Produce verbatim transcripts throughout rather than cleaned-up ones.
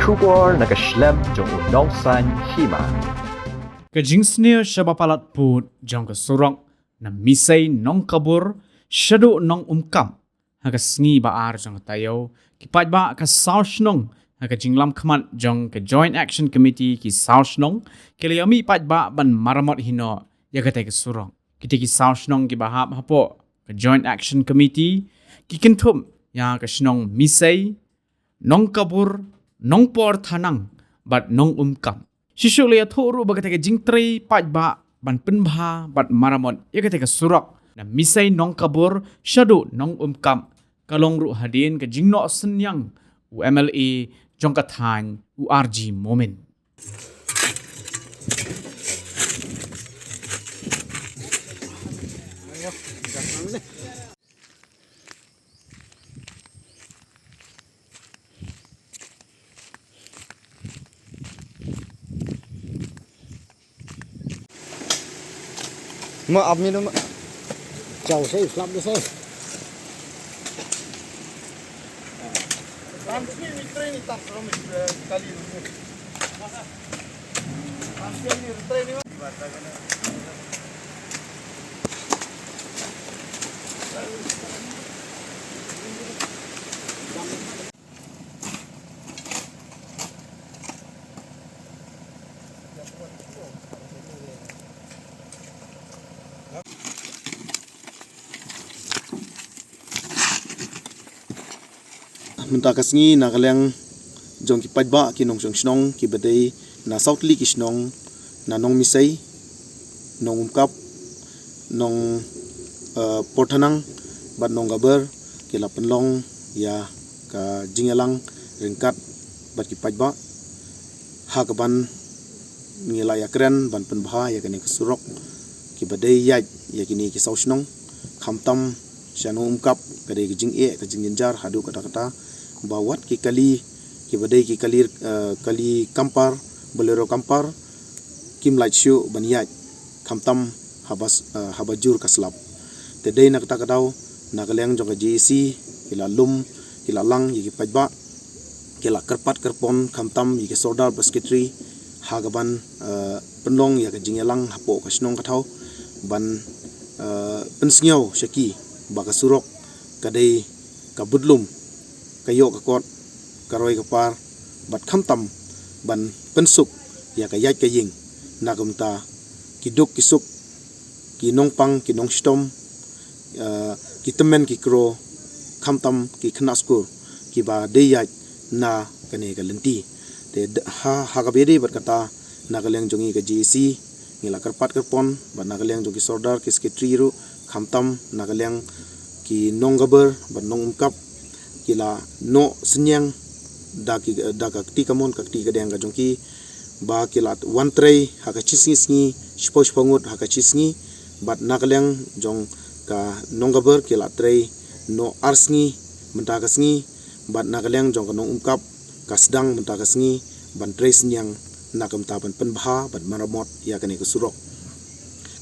Khubor na ka shlem jong u Nongsaiñ Hima. Ka jingsniew shaba palat pud jong ka surok na Misei Nongkabur shaduh Nongumkap ha ka sngi ba ar jong ka taïew, ki paidbah ka saw shnong ha ka jinglam khmat jong ka Joint Action Committee ki saw shnong ki la ïa mih paidbah ban maramot hino ïa katei ka surok. Kitei ki saw shnong kiba hap hapoh ka Joint Action Committee ki kynthup ïa ka shnong Misei, Nongkabur, Nongporthanang bad Nongumkap. Shisha la ïathuh ruh ba katei ka jingtrei paidbah ban pynbha bad maramot ïa katei ka surok na Misei Nongkabur shaduh Nongumkap ka long ruh hadien ka jingnoh synñiang u M L A jong ka thaiñ u R G Momin. Mo ap mi no ma. Chau sei flap de sei. Ram sini ni train ni tak ram ni kali ni. Ram sini ni train ni. Mynta ka sngi na ka liang jong ki paidbah ki nongshong shnong kiba dei na saw tylli ki shnong, na Nongmisei, Nongumkap, Nong, eh, Porthanang bad Nonggaber ki la pynlong ïa ka jingïalang ryngkat bad ki paidbah ha kaban ngi la ïakren ban pynbha ïa kane ka surok kiba dei ïaid ïa kine ki saw shnong, khamtam sha Nongumkap ka dei ka jingeh ka jingjynjar haduh katta katta ba wat ki kali kiba dei ki kali, eh, kali kampar, Bolero kampar, kim lah shuh ban ïaid khamtam haba s-, eh, haba jur ka slap. Te dei na kata ka daw na ka liang jong ka J A C ki la lum, ki la lang ïa ki paidbah, ki la kyrpad kyrpon khamtam ïa ki sordar bad secretary ha kaban, eh, pynlong ïa ka jingïalang hapoh ka shnong ka thaw ban, eh, pynsngew sha ki ba ka surok ka dei ka budlum, ka ïoh ka kot, ka roi ka par bad khamtam ban pynsuk ïa ka ïaid ka ïing na ka bynta ki duk ki suk, ki nongpang ki nongshitom, eh, ki tymmen ki kro, khamtam ki khynnah skur kiba dei ïaid na kane ka lynti. Te d-, ha, ha kaba ïadei bad kata na ka liang jong ngi ka J A C ngi la kyrpad kyrpon bad na ka liang jong ki sordar ki secretary ruh khamtam na ka liang ki Nonggaber bad Nongumkap ki la noh synñiang da ki, da ka kti kamon ka kti kadiang ka jong ki ba ki la wan trei ha ka shi sngi sngi, shiphew shiphew ngut ha ka shi sngi, bad na ka liang jong ka Nonggaber ki la trei noh ar sngi mynta ka sngi, bad na ka liang jong ka Nongumkap ka sdang mynta ka sngi ban trei synñiang na ka bynta ban pynbha bad maramot ïa kane ka surok.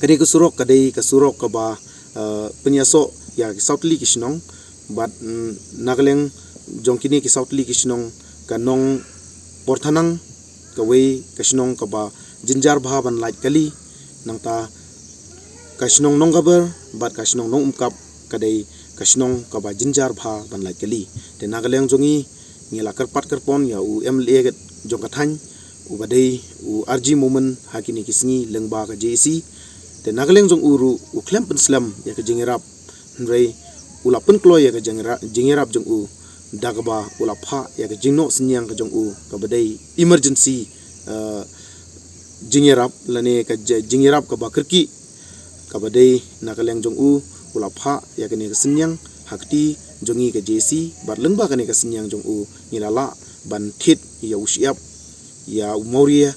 Kane ka surok ka dei ka surok kaba, eh, pynïasoh ïa ki saw tylli ki shnong bad, mm, na ka liang jong kine ki saw tylli ki shnong ka Nongporthanang kawei ka shnong kaba jynjar bha ban lait kali, nangta ka shnong Nonggaber bad ka shnong Nongumkap ka dei ka shnong kaba jynjar bha ban lait kali. Te na ka liang jong ngi ngi la kyrpad kyrpon ïa u M L A jong ka thaiñ uba dei u R G Momin ha kine ki sngi lyngba ka J A C. Te na ka liang jong u ruh u khlem pynslem ïa ka jingïarap, hynrei u la pynkloi ïa ka jingïara-, jingïarap jong u da kaba u la phah ïa ka jingnoh synñiang ka jong u kaba dei emergency, eh, jingïarap lane ka j-, jingïarap kaba kyrkieh kaba dei na ka liang jong u, u la phah ïa kane ka synñiang ha kti jong ngi ka J A C bad lyngba kane ka synñiang jong u ngi la lah ban thied ïa u shyiap, ïa u mawria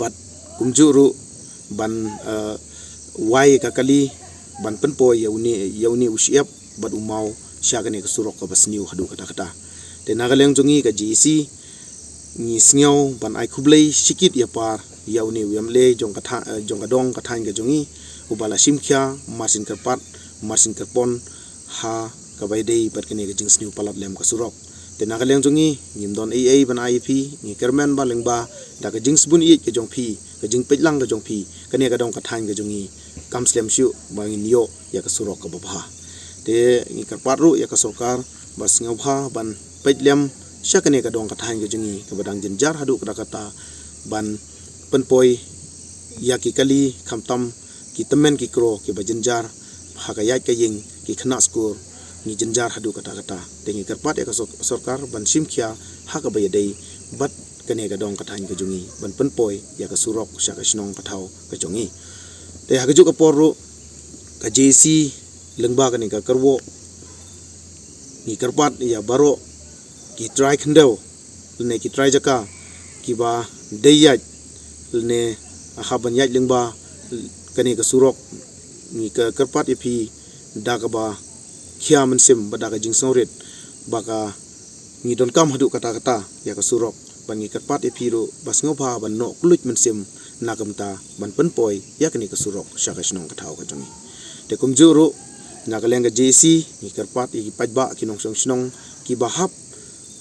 bad kumjuh ruh ban, eh, wai ka kali ban pynpoi ïa une, ïa une u shyiap bad u maw sha kane ka surok kaba sniew haduh katta katta. Te na ka liang jong ngi ka J A C ngi sngew ban ai khublei shikit ïa par ïa une u M L A jong ka tha-, eh, jong ka dong ka thaiñ ka jong ngi uba la shim khia marsien kyrpad marsien kyrpon ha kaba ïadei bad kane ka jingsniew palat lem ka surok. Te na ka liang jong ngi, ngim don ei ei ban ai ïa phi, ngi kyrmen ba lyngba da ka jingsbun ïeit ka jong phi, ka jingpeit lang ka jong phi, kane ka dong ka thaiñ ka jong ngi kam slem shuh ba ngin ïoh ïa ka surok kaba bha. Te ngi kyrpad ruh ïa ka sorkar ba sngewbha ban peit lem sha kane ka dong ka thaiñ ka jong ngi kaba dang jynjar haduh katta katta, ban pynpoi ïa ki kali, khamtam ki tymmen ki kro kiba jynjar ha ka ïaid ka ïing, ki khynnah skul, ngi jynjar haduh katta katta. Te ngi kyrpad ïa ka sor-, sorkar ban shim khia ha kaba ïadei bad kane ka dong ka thaiñ ka jong ngi, ban pynpoi ïa ka surok sha ka shnong ka thaw ka jong ngi. Te ha kajuh ka por ruh, ka J A C lyngba kane ka kyrwoh, ngi kyrpad ïa baroh ki trai khyndew lane ki trai jaka kiba dei ïaid lane hap ban ïaid lyngba kane ka surok, ngi kyrpad ïa phi da kaba khia mynsiem bad da ka jingsngewrit ba ka ngi donkam haduh katta katta ïa ka surok, bad ngi kyrpad ïa phi ruh ba sngewbha ban noh kylluid mynsiem na ka bynta ban pynpoi ïa kane ka surok sha ka shnong ka thaw ka jong ngi. Te kumjuh ruh, na ka liang ka J A C, ngi kyrpad ïa ki paidbah, ki nongshong shnong kiba hap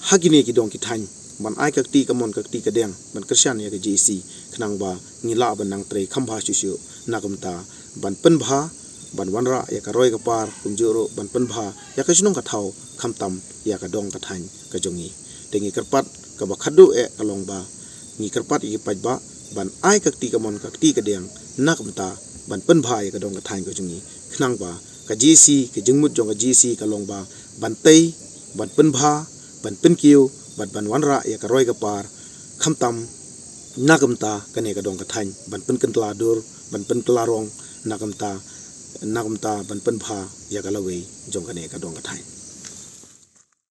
ha kine ki dong ki thaiñ ban ai ka kti kamon ka kti kadiang ban kyrshan ïa ka J A C, khnang ba ngin lah ban nang trei kham bha shuh shuh na ka bynta ban pynbha, ban wanrah ïa ka roi ka par, kumjuh ruh ban pynbha ïa ka shnong ka thaw, khamtam ïa ka dong ka thaiñ ka jong ngi. Te ngi kyrpad kaba khatduh eh ka long ba ngi kyrpad ïa ki paidbah ban ai ka kti kamon ka kti kadiang na ka bynta ban pynbha ïa ka dong ka thaiñ ka jong ngi, khnang ba ka J A C, ka jingmut jong ka J A C ka long ba ban tei, ban pynbha, ban pynkiew bad ban wanrah ïa ka roi ka par, khamtam na ka bynta kane ka dong ka thaiñ, ban pynkyntla dur, ban pynkyntla rong na ka bynta, na ka bynta ban pynbha ïa ka lawei jong kane ka dong ka thaiñ.